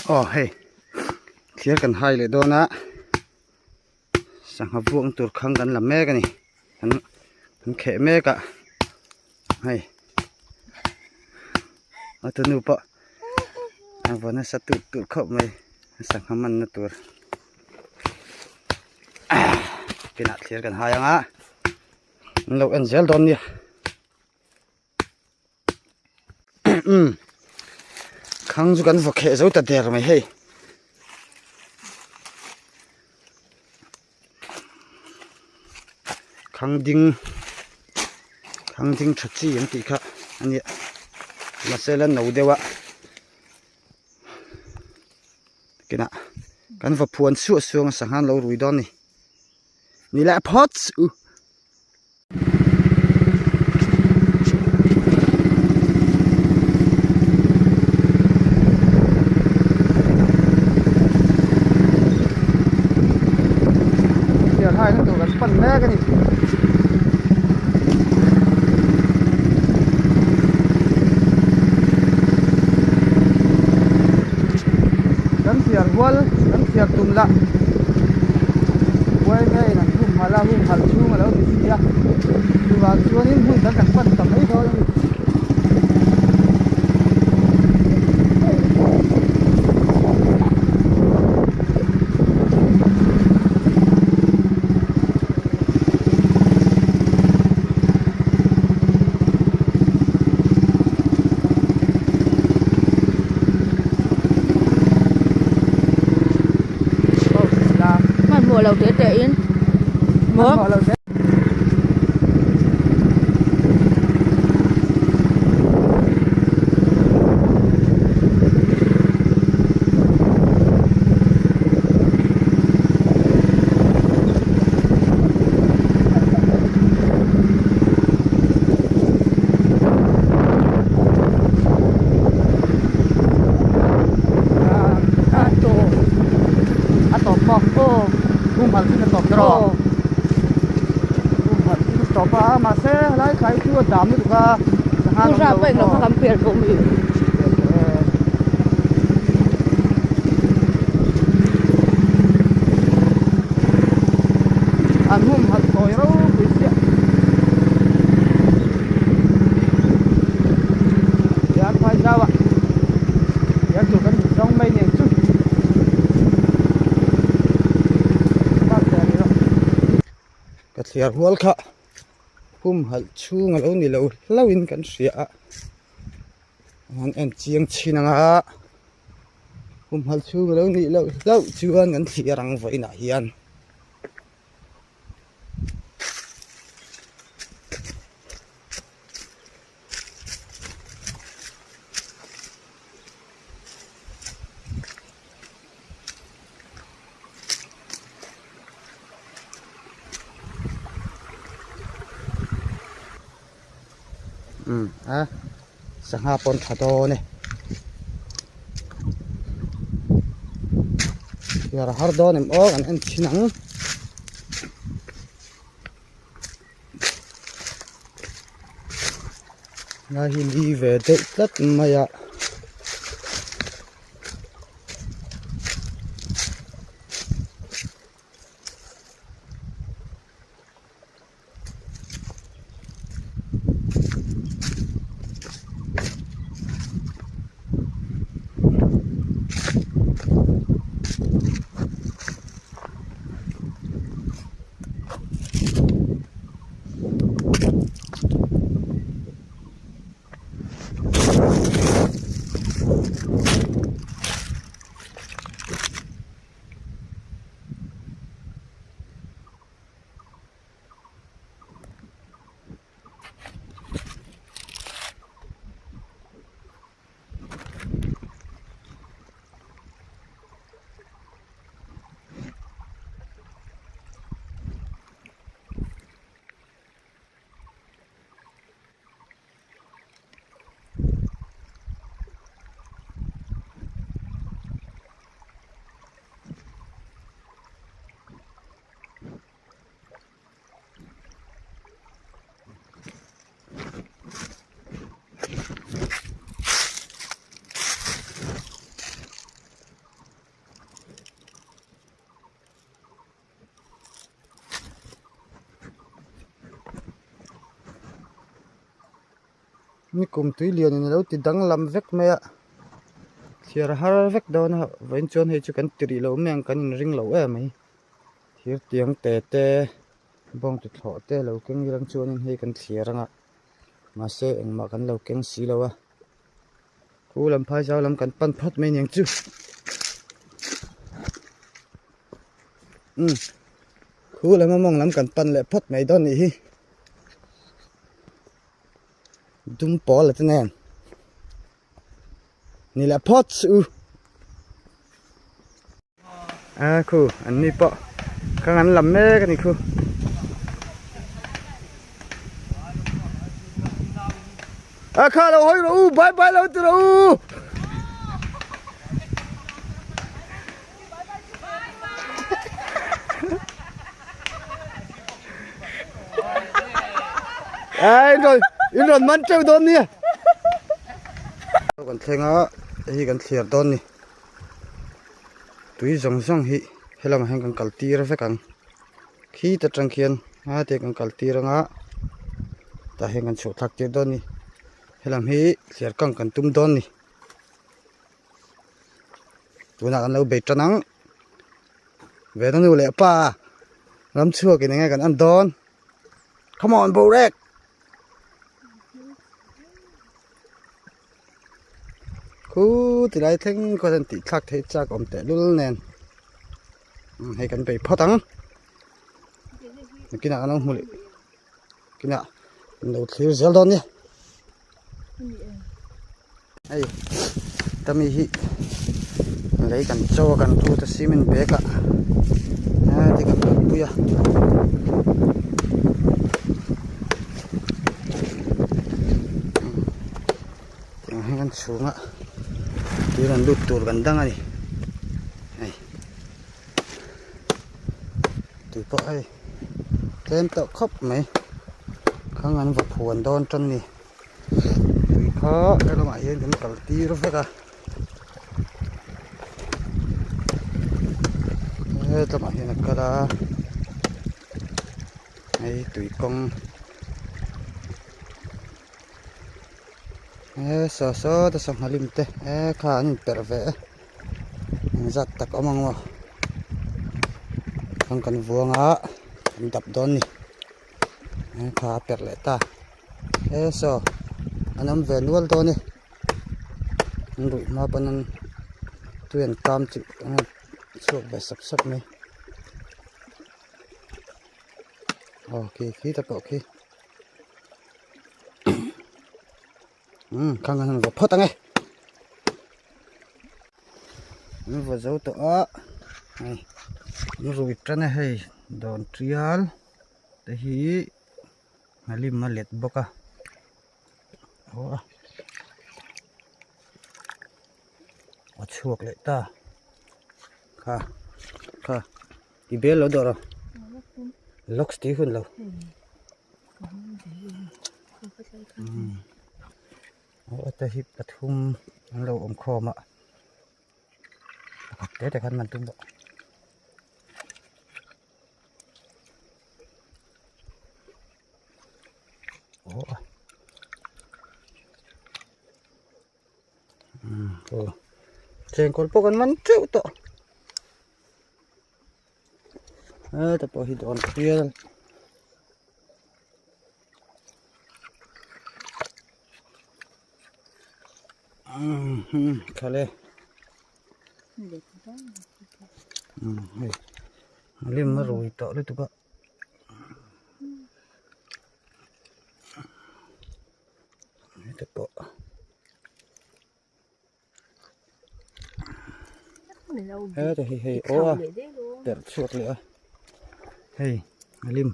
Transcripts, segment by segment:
Aw hei thlir kan hai leh dawn a sangha vuak tur khang kan la mek a ni an an kheh mek a hei a tunu pawh a vaw nasa tut tut khawp mai sangha man na tur kinah thlir kan hai ang a an lo en zel dawn nia. Umm khang chu kan vaw kheh zo ta der mai hei khang ding khang ding tha chi an tih kha a nia mahse la no deuh a kinah kan vaw phuan suah suah ang sangha an lo rui dawn a ni ni leh phawt u. Hai na tur kan pan mek a ni. Kan thiar hual kan thiar tum lah uaime in an humhalh a humhalh chhung a lo ni si a chuvang chuanin hmun dang kan pan ta mai dawn a ni. Hmanhmawh lo teh teh in maw. A tawp maw aw humhalh chin a tawp ber aw humhalh chin a tawp a mahse helai thlai chu a dam lutuk a sangha an awm lo maw kan pian bawk mi an humhalh tawi ropui chiah Tiang phai zau ah tiang tur kan hmu zawng mai nen chu ka thliar hual kha humhalh chhung alo ni lo hlauh in kan hria a an en chiang chhin ang a humhalh chhung alo nih loh hlauh chuan kan thliar ang vawiinah hian. Umm a sangha pawn tha dawn e chhiar a har dawn em aw kan en thin ang. Lai hi li ve deuh tlat mai a. Nikum tui lianin a lo ti danglam vek mai a, thliar har vek dawn a, vawiin chuan hei chu kan ti rih lo mai ang kan inring lo em mai. Thir tiang te te bawng tuthlawh te lo keng ila chuanin hei kan thliar anga mahse engmah kan lo keng si lo a, khu lam phai zau lam kan pan phawt mai aniang chu. Umm khu lam a mawng lam kan pan leh phawt mai dawn nih hi. Dum pawl a te nen ni leh phawt suh u a khu an ni pawh khang an lam mek a ni khu a kha lo hawi rawh u bye bye lo ti rawh u. Ai rồi, in rawn man teuh dawn nia. Kan thleng a, hei kan thliar dawn ni. Tui zawng zawng hi helamah hian kan kal tir vek ang. Khi ta tang khian a te kan kal tir anga tah hian kan chhuah thlak tir dawn ni. Helam hi thliar kang kan tum dawn ni. Tunah kan lo bei tan ang. Vena nu leh pa ram chhuak in enge kan en dawn. Come on Borek. Khu tilai thleng khaw hian tih thlak theih chak awm teh lul nen. Hei kan bei phawt ang. Nakinah kan lo hmu leh nakinah kan lo thlir zel dawn nia. Hei tami hi lei kan chaw a kan rut a cement bag ah heti kan rawn pui a tiang hian kan chhung a tui rawn lut tur kan dang a ni hei tui pawh hei tlem tawh khawp mai khang an va phuan dawn tan ni. Tui kha he lamah hian kan kal tir vek a hetlangah hian a kal a hei tui kawng he saw saw te sangha lim te he kha an inperh ve e engzat tak awm ang maw thang kan vuang a kan dap dawn a ni he kha a perh leh ta. He saw an awm ve nual dawn e an ruih hma pawn an tui an kam chu an rawn chhuak ve sap sap mai aw khi khi te pawh khi umm khang an han vaw phawt ang e an vaw zo tawh a hei an rui tan a hei dawn tial te hi. A lim a let bawk a aw a a chhuak leh ta kha kha i bel lo dawrh a locks tih hun lo aw a te hi pathum an lo awm khawm a pakhat te te khan man tum bawk. Chengkawl pawh kan man teuh tawh heta pawh hi dawn fial khale. Hei a lim a rui tawh lutuk a heta pawh heta hei hei aw a perh chhuak leh a hei a lim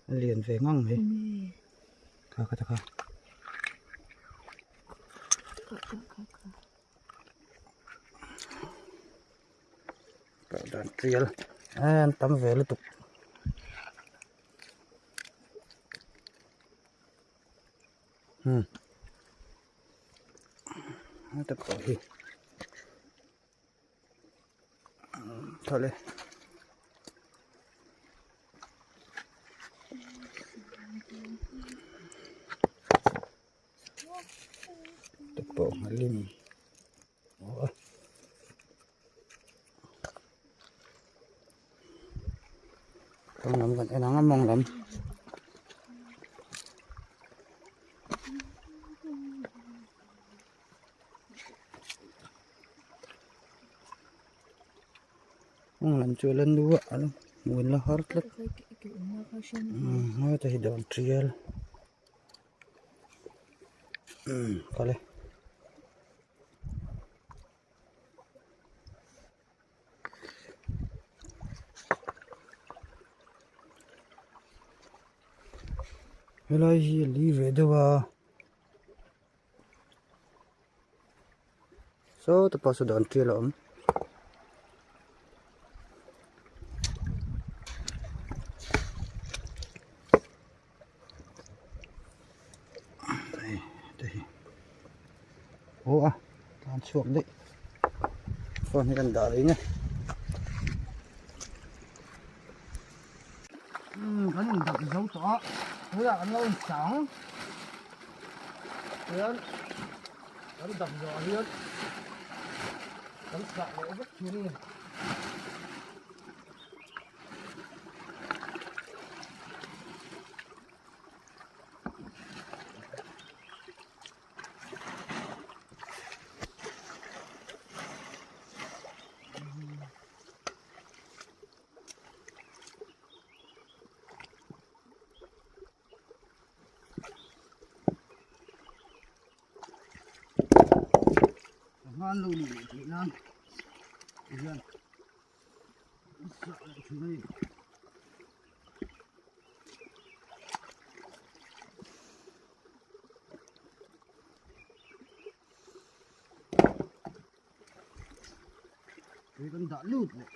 a lian ve ngang mai kha kha ta kha. Dan tial an tam ve lutuk heta pawh hi thawlh e. Nghalim aw Thlang lam kan en ang a mawng lam. Mawng lam chu a la nu a a la hmuh in la har tlat. Umm heta hi dawn tial. Umm kal e. Helai hi a li ve deuh a saw te pawh saw dawn tial a awm. Hei te hi aw a tan chhuak daih phone hi kan dah rih nge umm kan in dak zo tawh a tunah kan lo in chang chuan kan dak zawh ah hian kan sah leh vek thin a ni. Hman lo nih leh theih nan hian Tui kan dah lut leh.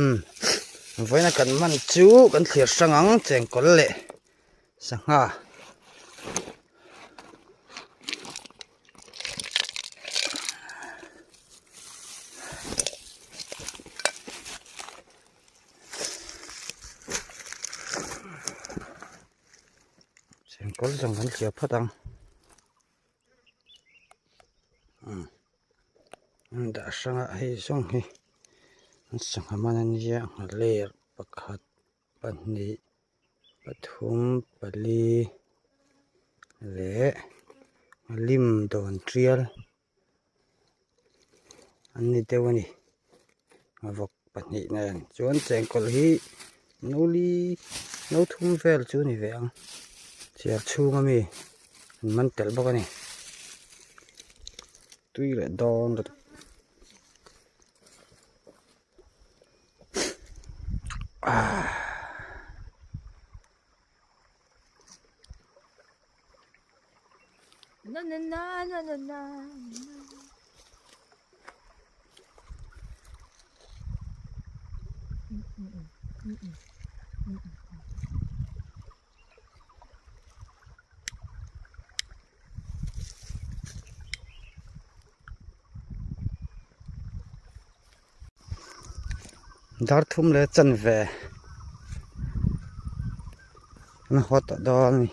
Umm vawiina kan man chu kan thlir hrang ang chengkawl leh sangha. Chengkawl zawng kan thlir phawt ang. An dah hrang a hei zawng hi an sangha man a nia nghaler pakhat pahnih pathum pali leh lim dawn tial an ni deuh a ni vawk pahnih nen chuan chengkawl hi no li no thum vel chu a ni ve ang chhiar chhung ami an man tel bawk a ni tui leh dawn lutuk. Na na na na na na. Dar thum leh chanve an haw tawh dawn a ni.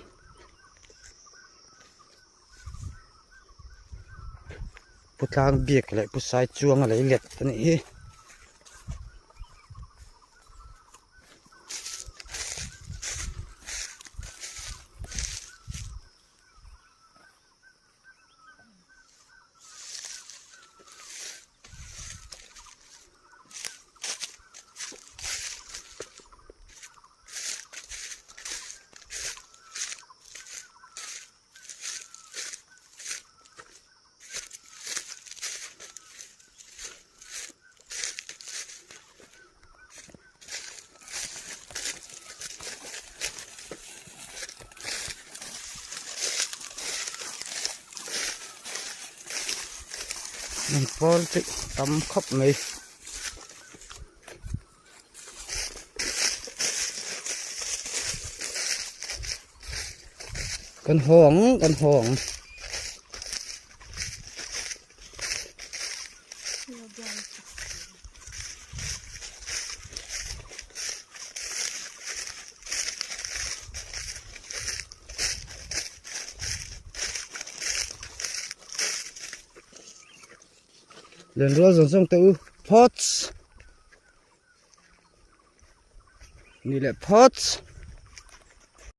Pu tlang biak leh pu sai chuang a lei let a nih hi. Pawl chu tam khawp mai. Kan haw ang kan haw ang. Lenrual zawng zawng te u phawts. Ni leh phawts.